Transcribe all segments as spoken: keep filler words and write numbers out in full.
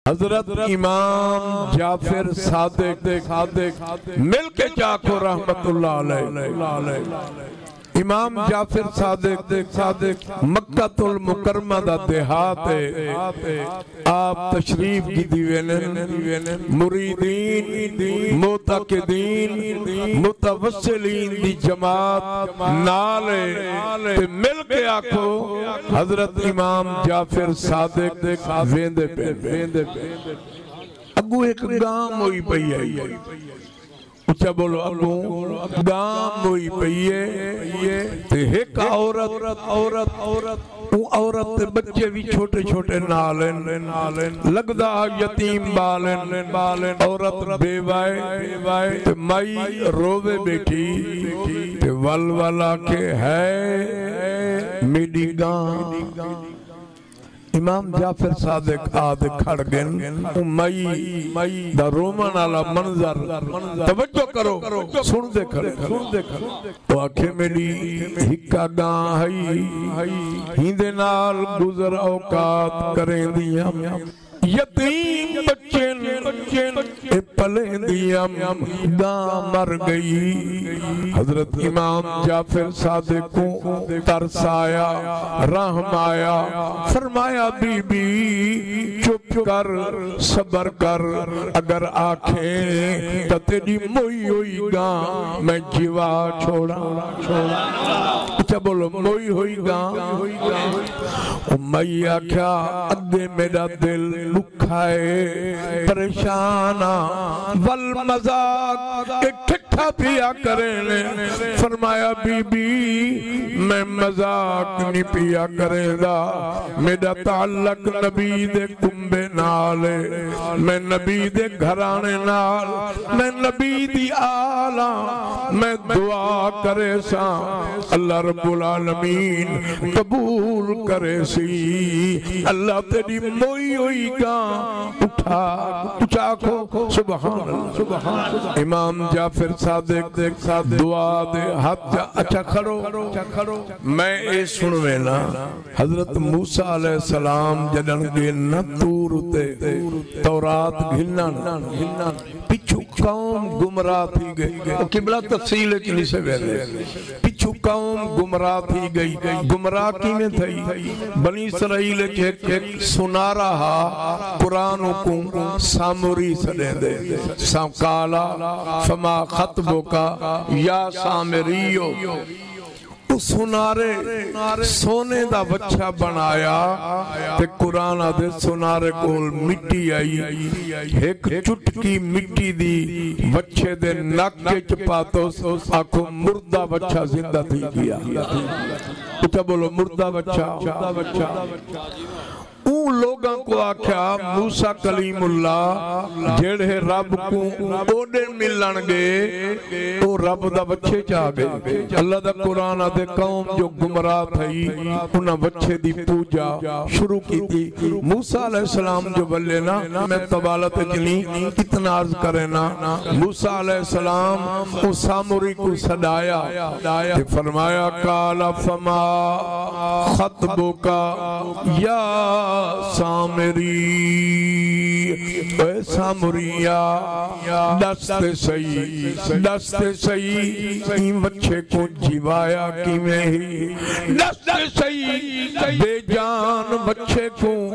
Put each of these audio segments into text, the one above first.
حضرت امام جعفر صادق، مل کے چا آکھو رحمت اللہ علیہ۔ امام جعفر صادق، صادق مکہ المکرمہ دا دیہات ہے۔ آپ تشریف گھدی ویندن، مریدین، معتقدین، متوسلین دی جماعت نال ہے۔ تے مل کے آکھو، حضرت امام جعفر صادق ویندے پئے، ویندے پئے۔ اڳوں ہک ڳاں موئی پئی ہے۔ اچا بولو، اڳوں ڳاں موئی پئی ہے۔ تے ہک عورت، عورت، عورت، اوں عورت دے ٻچے وی چھوٹے چھوٹے نال ہن۔ لڳدا ہا یتیم ٻال ہن۔ عورت بیوہ ہے۔ تے مائی رووے ٻیٹھی۔ تے ول ول آکھے، ہے میݙی ڳاں۔ امام جعفر صادق آ تے کھڑ ڳن۔ او مئی دا رووݨ آلا منظر، توجہ کرو، سݨدے کھڑے۔ او آکھے، میݙی ہکا ڳاں ہئی، ہیندے نال گزر اوقات کریندی ہم۔ یتیم ٻچے اے پلیندی ہم، ڳاں مر ڳئی۔ حضرت امام جعفر صادق کوں ترس آیا، رحم آیا، فرمایا، بی بی، چپ کر، صبر کر، اگر آکھیں تاں تیݙی موئی ہوئی ڳاں میں جیوا چھوڑاں۔ اچا بولو، موئی ہوئی ڳاں۔ او مئی آکھیا، اڳے میݙا دل ݙکھا ہے، پریشان ہاں، ول مذاق اے ٹھٹھا پیا کریں نے۔ فرمایا، بی بی، میں مذاق نہیں پیا کریندا، میݙا تعلق نبی دے کنبے نال ہے، میں نبی دے گھرانے نال، میں نبی دی آل ہاں، میں دعا کریساں، اللہ رب العالمین قبول کریسی۔ اللہ تیݙی موئی ہوئی ڳاں اٹھا، اچا آکھو، سبحان اللہ، سبحان اللہ۔ امام جعفر صادق دعا دے ہتھ چا، اچا کھڑو، میں اے سݨوینا۔ حضرت موسیٰ علیہ السلام جݙݨ ڳئے نا طور اتے، تورات گھنݨ، پچھوں قوم گمراہ تھی ڳئی۔ او قبلہ، تفصیل اچ نہیں سے ویندے۔ پچھوں قوم گمراہ تھی ڳئی۔ گمراہ کیویں تھئی؟ بنی اسرائیل اچ ہک، ہک سونارا ہا، قرآن اوکوں سامری سݙیندے۔ سا-، قال فما خطبک یا سامری۔ او سونارے سونے دا وچھا بݨایا تے قرآن آہدے سونارے کول مٹی آئی، ہک چٹکی مٹی دی وچھے دے نک اچ پاتوس، آکھو مردہ وچھا زندہ تھی ڳیا۔ اچا بولو، مردہ وچھا۔ اوں لوگاں کوں آکھیا، موسیٰ کلیم اللہ جیڑھے رب کوں اوݙے ملݨ ڳے، او رب دا وچھے چا ڳئے۔ اللہ دا قرآن آہدے، قوم جو گمراہ تھئی، انہاں وچھے دی پوجا شروع کیتی۔ موسیٰ علیہ السلام جو ولے نا، میں طوالت اچ نہیں، اتنا عرض کرے نا، موسیٰ علیہ السلام او سامری کوں سݙایا تے فرمایا، قال فما خطبک یا سامری، اے سامریا، ݙس تے سہی، ݙس تے سہی، ایں وچھے کوں جیوایا کیویں ہئی؟ ݙس تے سہی، بے جان وچھے کوں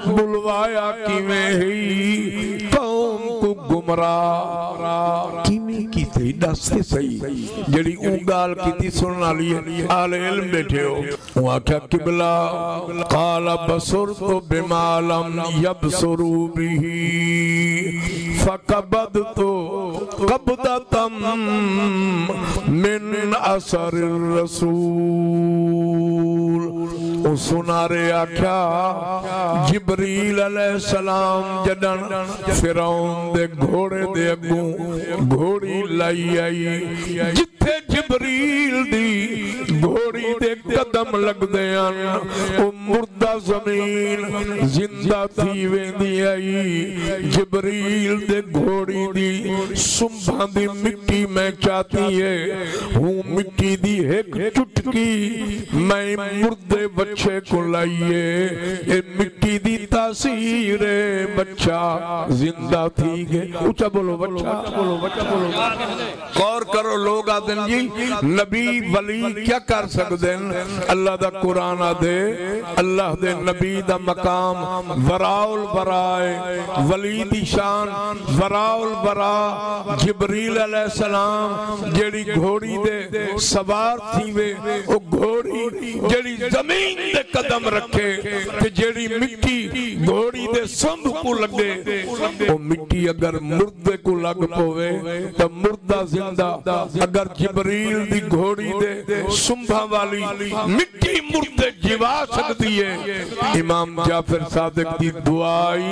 ٻلوایا کیویں ہئی؟ قوم کوں گمراہ کیویں کیتے؟ ݙس تے سہی۔ جیڑھی اوں ڳالھ کیتی، سݨݨ آلی ہے، اہل علم ٻیٹھے ہو۔ اوں آکھیا، قبلہ، قال بصرت بما لم يبصروا به فقبضت قبضة من اثر الرسول۔ او سونارے آکھیا، جبریل علیہ السلام جݙݨ فرعون دے گھوڑے دے اڳوں گھوڑی لائی آئی، جتھے جب جبریل دی گھوڑی دے قدم لڳدے ہن، او مردہ زمین زندہ تھی ویندی ہئی۔ جبریل دے گھوڑی دی سنبھاں دی مٹی میں چاتی ہے، ہوں مٹی دی ہک چٹکی میں مردے وچھے کوں لائی ہے۔ اے مٹی دی تاثیر ہے، وچھا زندہ تھی ڳئے۔ اچا بولو، وچھا۔ غور کرو، لوگ آدن جی، نبی ولی کیا کر سکدن؟ اللہ دا قرآن آدھے، اللہ دے نبی دا مقام وراء الورا ہے، ولی دی شان وراء الورا۔ جبریل علیہ السلام جیڑھی گھوڑی دے سوار تھیوے، او گھوڑی جیڑھی زمین تے قدم رکھے تے جیڑھی مٹی گھوڑی دے سنبھ کوں لڳے، او مٹی اگر مردے کوں لڳ پوے تاں مردہ زندہ، اگر جبریل دی گھوڑی دے سنبھاں والی مٹی مردے جیوا سڳدی ہے۔ امام جعفر صادق دی دعا ای،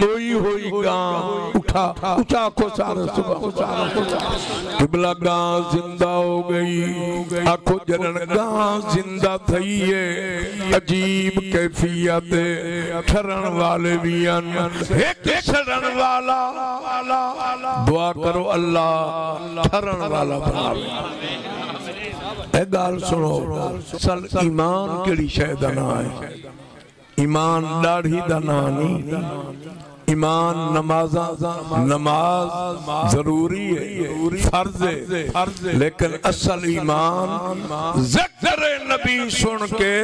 موئی ہوئی ڳاں اٹھا، اچا آکھو سارے سبحان اللہ۔ قبلہ، ڳاں زندہ ہو ڳئی۔ آکھو جݙݨ ڳاں زندہ تھئی ہے، عجیب کیفیت ہے۔ ٹھرݨ والے وی ہن، ہک سڑݨ والا۔ دعا کرو اللہ ٹھرݨ والا بݨاوے۔ اے ڳالھ سݨو، اصل ایمان کیڑھی شے دا ناں ہے؟ ایمان ݙاڑھی دا ناں نہیں۔ ایمان نمازاں، نماز ضروری ہے، فرض ہے، لیکن اصل ایمان ذکر نبی سݨ کے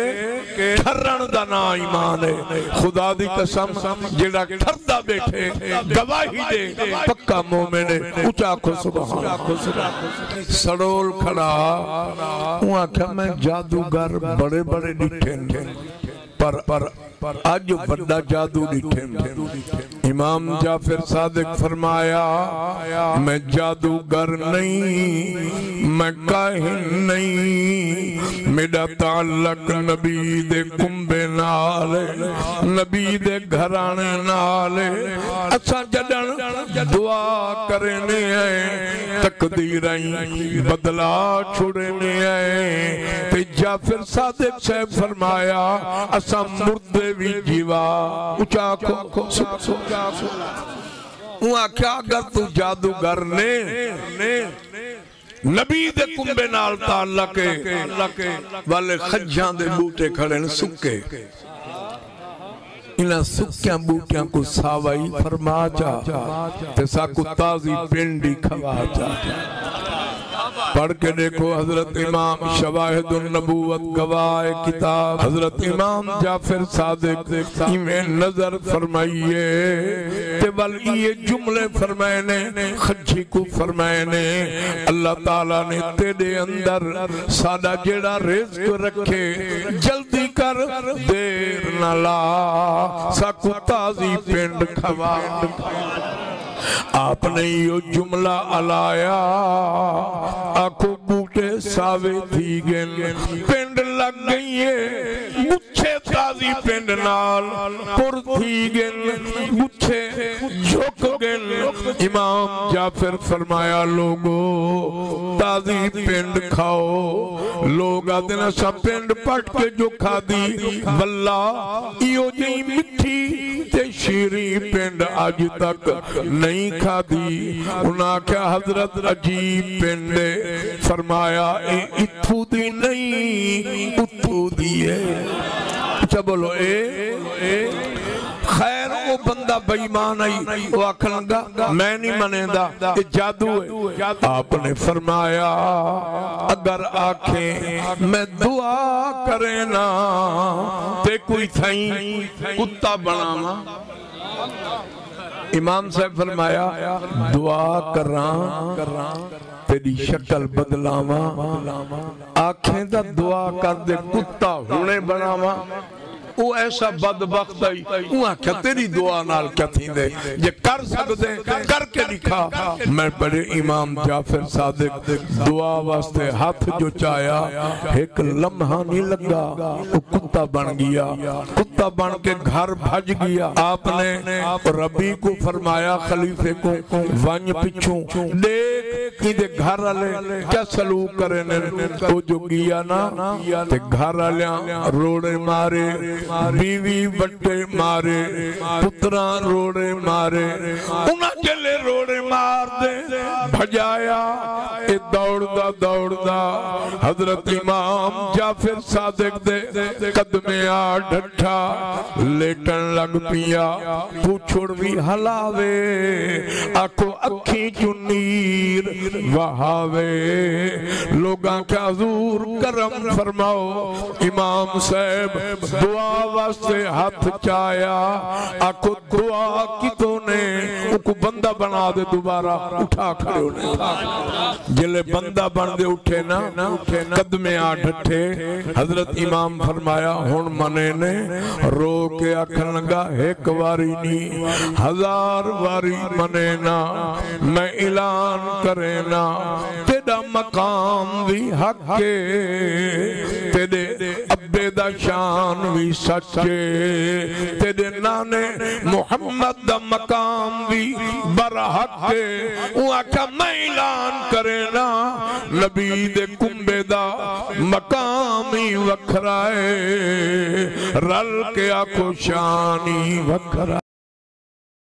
ٹھرݨ دا ناں ایمان ہے۔ خدا دی قسم، جیڑھا ٹھردا ٻیٹھے، گواہی ݙے، پکا مومن ہے۔ اچا آکھو سبحان اللہ۔ سڑول کھڑا، اوں آکھیا، میں جادوگر بڑے بڑے ݙٹھے نے، پر، پر اڄ وݙا جادو ݙٹھے میں۔ امام جعفر صادق فرمایا، میں جادوگر نہیں، میں کاہن نہیں، میݙا تعلق نبی دے کنبے نال ہے، نبی دے گھرانے نال ہے۔ اساں جݙݨ دعا کریندے ہیں، تقدیراں بدلا چھوڑیندے ہیں۔ تے جعفر صادق صاحب فرمایا، اساں مردے وی جیوا۔ اچا آکھو۔ اوں آکھیا، اگر توں جادوگر نے، نبی دے کنبے نال تعلق ہے، والے خجاں دے ٻوٹے کھڑے نے سکے، انہاں سکیاں ٻوٹیاں کوں ساوائی فرما چا تے ساکوں تازی پنڈ ای کھوا چا۔ پڑھ کے ݙیکھو، حضرت امام، شواہد النبوت گواہ کتاب، حضرت امام جعفر صادق ایویں نظر فرمائیے تے ول ایہے جملے فرمائے نے، خجی کوں فرمائے نے، اللہ تعالیٰ نے تیݙے اندر ساݙا جیڑھا رزق رکھے، جلدی کر، دیر نہ لا، ساکوں تازی پنڈ کھوا۔ آپ نے ایہو جملہ الایا، آکھو ٻوٹے ساوے تھی ڳن، پنڈ لڳ ڳئی ہے، گچھے تازی پنڈ نال پر تھی ڳن، گچھے جھک ڳن۔ امام جعفر فرمایا، لوگو، تازی پنڈ کھاؤ۔ لوگ آہدن، اساں پنڈ پٹ کے جو کھادی، واللہ ایہو جئی مٹھی تے شیریں پنڈ اڄ تک نہیں کھادی۔ انہاں آکھیا، حضرت، عجیب پنڈ ہے۔ فرمایا، اے اتھوں دی نہیں، اتھوں دی ہے۔ اچا بولو، اے، اے۔ خیر، او بندہ بے ایمان آئی، او آکھن لگا، میں نہیں منیندا، اے جادو ہے۔ آپ نے فرمایا، اگر آکھیں میں دعا کرینا تے کوئی تھئیں کتا بݨاواں؟ امام صاحب فرمایا، دعا کراں، تیݙی شکل بدلاواں، آکھیں تاں دعا کر تے کتا ہݨے بݨاواں۔ او ایسا بدبخت ہئی، اوں آکھیا، تیݙی دعا نال کیا تھیندے؟ جے کر سڳدیں، کر کے ݙکھا۔ میں بڑے امام جعفر صادق دعا واسطے ہتھ جو چایا، ہک لمحہ نہیں لڳا، او کتا بݨ ڳیا۔ کتا بݨ کے گھر بھڄ ڳیا۔ آپ نے ربیع کوں فرمایا، خلیفے کوں، ونڄ پچھوں ݙیکھ، ایندے گھر آلے کیا سلوک کریندن؟ او جو ڳیا نا، تے گھر آلیاں روڑے مارے، بیوی وٹے مارے، پتراں روڑے مارے۔ انہاں جیلے روڑے مار دے بھڄایا، اے دوڑدا دوڑدا حضرت امام جعفر صادق دے قدمے آ ڈھٹھا، لیٹݨ لڳ پیا۔ پوچھڑ وی ہلاوے، آکھو اکھیں چوں نیر وہاوے۔ لوگاں کیا حضور کرم فرماؤ، امام صاحب دعا واسطے ہتھ چایا، آکھو دعا کیتوں نے، اوکوں بندہ بݨا دے، دوبارہ اٹھا کھڑے ہونے۔ جلے بندہ بݨ دے اٹھے نا، قدمے آ ڈھٹھے، حضرت امام فرمایا، ہݨ منے نے؟ رو کے آکھن لگا، ہک واری نی، ہزار واری منے نا۔ میں اعلان کرے نا، تیݙا مقام وی حق اے، تیݙے ابے دا شان وی سچ اے، تیݙے نانے محمد دا مقام وی برحق اے۔ اوں آکھیا، میں اعلان کرے نا، نبی دے کنبے دا مقام ای وکھرا اے، رل کے آکھو شان ای وکھرا۔